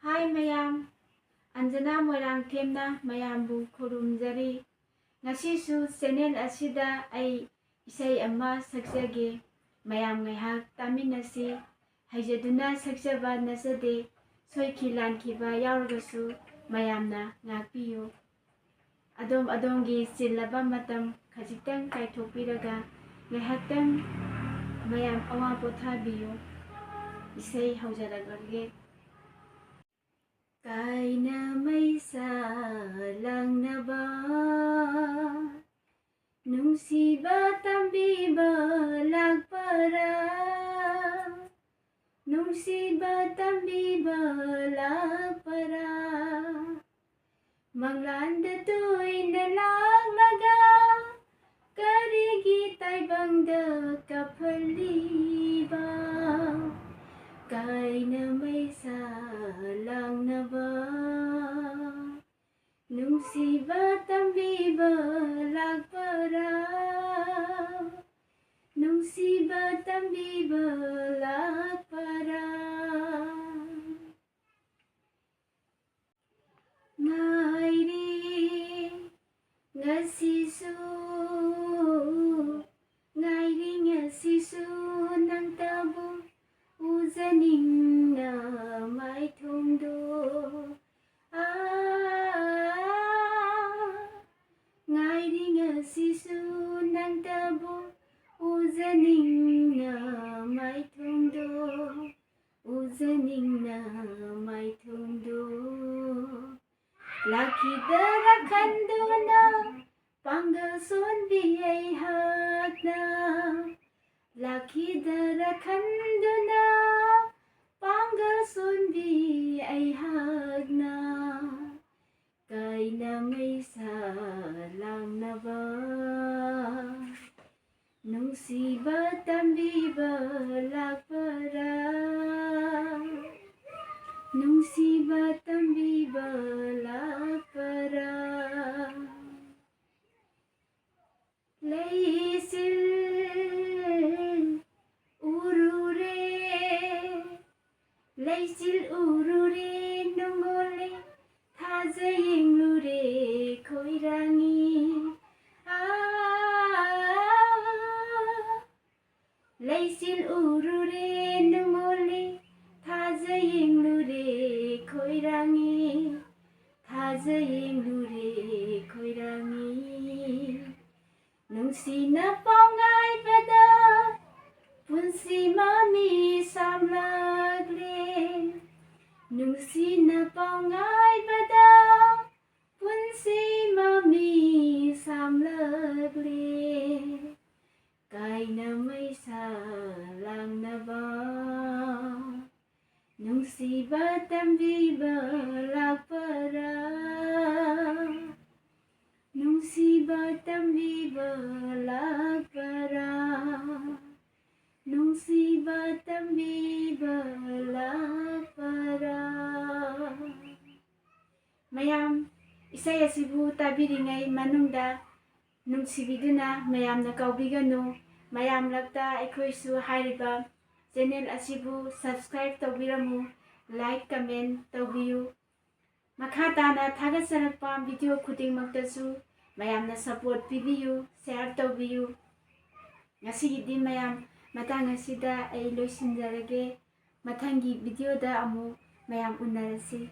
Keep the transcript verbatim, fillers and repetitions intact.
ꯍꯥꯏ ꯃꯌꯥꯝ, ꯑꯟꯖꯅꯥ ꯃꯣꯏꯔꯥꯡꯊꯦꯝꯅ ꯃꯌꯥꯝꯕꯨ ꯈꯨꯔꯨꯝꯖꯔꯤ꯫ ꯉꯁꯤꯁꯨ ꯆꯦꯅꯦꯜ ꯑꯁꯤꯗ ꯑꯩ ꯏꯁꯩ ꯑꯃ ꯁꯛꯆꯒꯦ꯫ ꯃꯌꯥꯝ ꯉꯥꯏꯍꯥꯛ ꯇꯥꯃꯤꯟꯅꯁꯤ꯫ ꯍꯩꯖꯗꯨꯅ ꯁꯛꯆꯕ ꯅꯠꯆꯗꯦ꯫ ꯁꯣꯏꯈꯤ ꯂꯥꯟꯈꯤꯕ ꯌꯥꯎꯔꯒꯁꯨ ꯃꯌꯥꯝꯅ ꯉꯥꯛꯄꯤꯌꯨ꯫ ꯑꯗꯣꯝ ꯑꯗꯣꯝꯒꯤ ꯆꯤꯜꯂꯕ ꯃꯇꯝ ꯈꯖꯤꯛꯇꯪ ꯀꯥꯏꯊꯣꯛꯄꯤꯔꯒ ꯉꯥꯏꯍꯥꯛꯇꯪ ꯃꯌꯥꯝ ꯑꯋꯥ ꯄꯣꯊꯥꯕꯤꯌꯨ꯫ ꯏꯁꯩ ꯍꯧꯖꯔꯛꯂꯒꯦ꯫ ꯀꯥꯏꯅ ꯃꯩꯁꯥ ꯂꯥꯡꯅꯕ ꯅꯨꯡꯁꯤꯕ ꯇꯝꯕꯤꯕ ꯂꯥꯛꯄꯔꯥ? ꯅꯨꯡꯁꯤꯕ ꯇꯝꯕꯤꯕ ꯂꯥꯛꯄꯔꯥ? ꯃꯪꯂꯥꯟꯗ ꯇꯣꯏꯅ ꯂꯥꯛꯂꯒ ꯀꯔꯤꯒꯤ ꯇꯥꯏꯕꯪꯗ ꯀꯥꯞꯍꯜꯂꯤꯕ? ꯀꯥꯏꯅ ꯃꯩꯁꯥ ꯂꯥꯡꯅꯕ ꯅꯨꯡꯁꯤꯕ ꯇꯝꯕꯤꯕ ꯂꯥꯛꯄꯔꯥ? ꯅꯨꯡꯁꯤꯕ ꯇꯝꯕꯤꯕ ꯂꯥꯛꯄꯔꯥ? ꯉꯥꯏꯔꯤ ꯉꯁꯤꯁꯨ, ꯉꯥꯏꯔꯤ ꯉꯁꯤꯁꯨ ꯅꯪꯇꯕꯨ ꯎꯖꯅꯤꯡꯅ ꯃꯥꯏꯊꯣꯡꯗꯣ꯫ ꯑꯥ, ꯉꯥꯏꯔꯤ ꯉꯁꯤꯁꯨ ꯅꯪꯇꯕꯨ ꯎꯖꯅꯤꯡꯅ ꯃꯥꯏꯊꯣꯡꯗꯣ, ꯎꯖꯅꯤꯡꯅ ꯃꯥꯏꯊꯣꯡꯗꯣ꯫ ꯂꯥꯛꯈꯤꯗ꯭ꯔꯥ ꯈꯟꯗꯨꯅ ꯄꯥꯡꯒꯜ ꯁꯣꯟꯕꯤ ꯑꯩꯍꯥꯛꯅ, ꯂꯥꯛꯈꯤꯗ꯭ꯔꯥ ꯈꯟꯗꯨꯅ ꯄꯥꯡꯒꯜ ꯁꯣꯟꯕꯤ ꯑꯩꯍꯥꯛꯅ, ꯀꯥꯏꯅ ꯃꯩꯁꯥ ꯂꯥꯡꯅꯕ ꯅꯨꯡꯁꯤꯕ ꯇꯝꯕꯤꯕ ꯂꯥꯛꯄꯔꯥ? ꯅꯨꯡꯁꯤꯕ ꯇꯝꯕꯤꯕ ꯂꯥꯛꯄꯔꯥ? ꯂꯩꯆꯤꯜ ꯎꯔꯨꯔꯦ, ꯂꯩ ꯆꯤꯜ ꯎꯔꯨꯔꯦ ꯅꯨꯡꯉꯣꯜꯂꯦ, ꯊꯥꯖ ꯌꯦꯡꯂꯨꯔꯦ ꯈꯣꯏꯔꯥꯡꯉꯤ꯫ ꯑꯥ, ꯂꯩꯆꯤꯜ ꯎꯔꯨꯔꯦ ꯅꯨꯡꯉꯣꯜꯂꯦ, ꯊꯥꯖ ꯌꯦꯡꯂꯨꯔꯦ ꯈꯣꯏꯔꯥꯡꯉꯤ, ꯊꯥꯖ ꯌꯦꯡꯂꯨꯔꯦ ꯈꯣꯏꯔꯥꯡꯉꯤ꯫ ꯅꯨꯡꯁꯤꯅ ꯄꯥꯎꯉꯥꯏꯕꯗ ꯄꯨꯟꯁꯤ ꯃꯃꯤ ꯁꯥꯝꯂꯛꯂꯦ꯫ ꯅꯨꯡꯁꯤꯅ ꯄꯥꯎꯉꯥꯏꯕꯗ ꯄꯨꯟꯁꯤ ꯃꯃꯤ ꯁꯥꯝꯂꯛꯂꯦ꯫ ꯀꯥꯏꯅ ꯃꯩꯁꯥ ꯂꯥꯡꯅꯕ ꯅꯨꯡꯁꯤꯕ ꯇꯝꯕꯤꯕ ꯂꯥꯛꯄꯔꯥ? ꯅꯨꯡꯁꯤꯕ ꯇꯝꯕꯤꯕ ꯂꯥꯛꯄꯔꯥ? ꯅꯨꯡꯁꯤꯕ ꯇꯝꯕꯤꯕ ꯂꯥꯛꯄꯔꯥ? ꯃꯌꯥꯝ, ꯏꯁꯩ ꯑꯁꯤꯕꯨ ꯇꯥꯕꯤꯔꯤꯉꯩ ꯃꯅꯨꯡꯗ ꯅꯨꯡꯁꯤꯕꯤꯗꯨꯅ ꯃꯌꯥꯝꯅ ꯀꯥꯎꯕꯤꯒꯅꯨ꯫ ꯃꯌꯥꯝ ꯂꯛꯇ ꯑꯩꯈꯣꯏꯁꯨ ꯍꯥꯏꯔꯤꯕ channel ꯑꯁꯤꯕꯨ subscribe ꯇꯧꯕꯤꯔꯝꯃꯨ, like, comment ꯇꯧꯕꯤꯌꯨ꯫ ꯃꯈꯥ ꯇꯥꯅ ꯊꯥꯒꯠꯆꯔꯛꯄ video ꯈꯨꯗꯤꯡꯃꯛꯇꯁꯨ ꯃꯌꯥꯝꯅ support ꯄꯤꯕꯤꯌꯨ, share ꯇꯧꯕꯤꯌꯨ꯫ ꯉꯁꯤꯒꯤꯗꯤ ꯃꯌꯥꯝ ꯃꯇꯥꯡ ꯑꯁꯤꯗ ꯑꯩ ꯂꯣꯏꯁꯤꯟꯖꯔꯒꯦ꯫ ꯃꯊꯪꯒꯤ videoꯗ ꯑꯃꯨꯛ ꯃꯌꯥꯝ ꯎꯅꯔꯁꯤ꯫